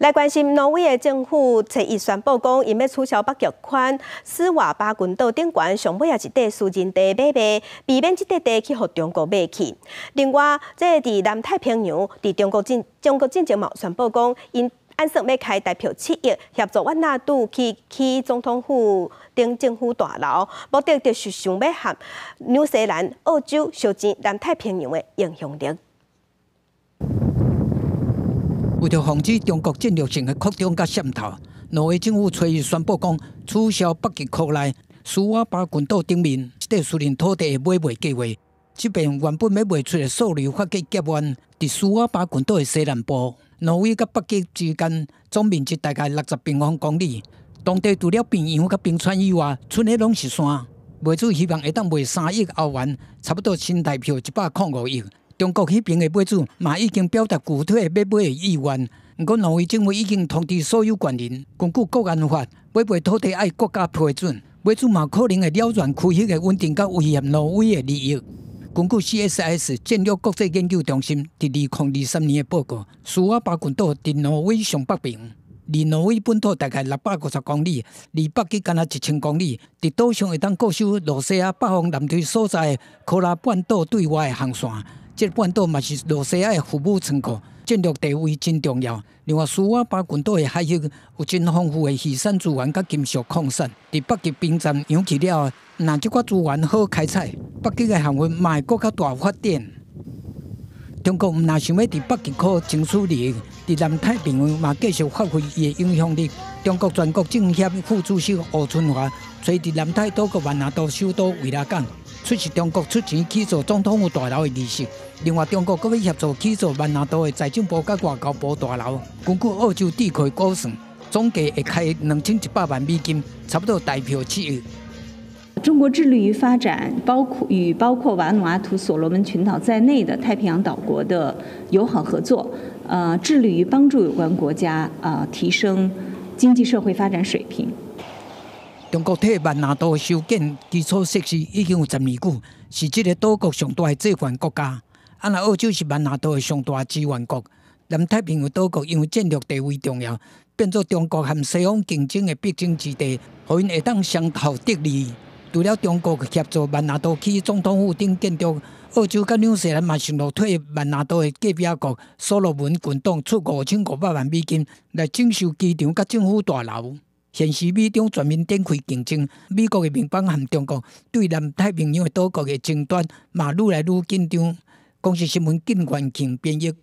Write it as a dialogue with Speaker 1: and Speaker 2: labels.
Speaker 1: 來關心挪威的政府，初一宣布講，𪜶欲取消北極圈斯瓦巴群島頂懸上尾仔一塊私人地買賣，避免這塊地去予中國買去。另外，這個佇南太平洋，佇中國進前嘛宣布講，𪜶按算欲開台票7億協助越南去起總統府等政府大樓，目的就是想欲和紐西蘭、澳洲相爭南太平洋的影響力。
Speaker 2: 為著防止中國戰略性的擴張佮滲透，挪威政府初一宣布講取消北極圈內斯瓦巴群島頂面這塊私人土地的買賣計劃。這片原本欲賣出的索理法國峽灣，佇斯瓦巴群島的西南部，挪威佮北極之間總面積大概60平方公里。當地除了平洋佮冰川以外，賰的攏是山。賣主希望會當賣3億歐元，差不多新台票105億。中國彼爿的買主嘛已經表達具體的欲買的意願，毋過挪威政府已經通知所有權人，根據國安法，買賣土地愛國家批准，買主嘛可能會擾亂區域的穩定，佮威脅挪威的利益。根據 CSIS 戰略國際研究中心佇2023年的報告，斯瓦巴群島佇挪威上北邊，離挪威本土大概650公里，離北極干焦1000公里。佇島上會當固守露西亞北方艦隊所在的科拉半島對外的航線。這個半島嘛是露西亞的核武倉庫，戰略地位真重要。另外，斯瓦巴群島的海域有真豐富的魚產資源佮金屬礦產。佇北極冰站融去了後，若這寡資源好開採，北極的航運嘛會閣較大發展。中國毋但想欲佇北極圈爭取利益，佇南太平洋嘛繼續發揮伊的影響力。中國全國政協副主席胡春華初佇南太島國萬那杜首都維拉港出席中國出錢起造總統府大樓的儀式。另外，中國閣欲協助起造萬那杜的財政部佮外交部大樓。根據澳洲智庫估算，總計會開2100萬美金，差不多台票7億。
Speaker 3: 中國致力於發展包括與包括瓦努阿圖、所羅門群島在內的太平洋島國的友好合作，致力於幫助有關國家提升經濟社會發展水平。
Speaker 2: 中國替萬那杜修建基礎設施已經有10年久，是這個島國上大的債權國家。啊，若澳洲是萬那杜的上大支援國。南太平洋島國因為戰略地位重要，變做中國和西方競爭的必爭之地，予𪜶會當相頭得利。除了中國協助萬那杜起總統府等建築，澳洲佮紐西蘭嘛承諾替萬那杜的隔壁國所羅門群島出5500萬美金來整修機場佮政府大樓。現時美中全面展開競爭，美國的盟邦和中國對南太平洋的島國的爭端嘛愈來愈緊張。公視新聞靳元慶編譯。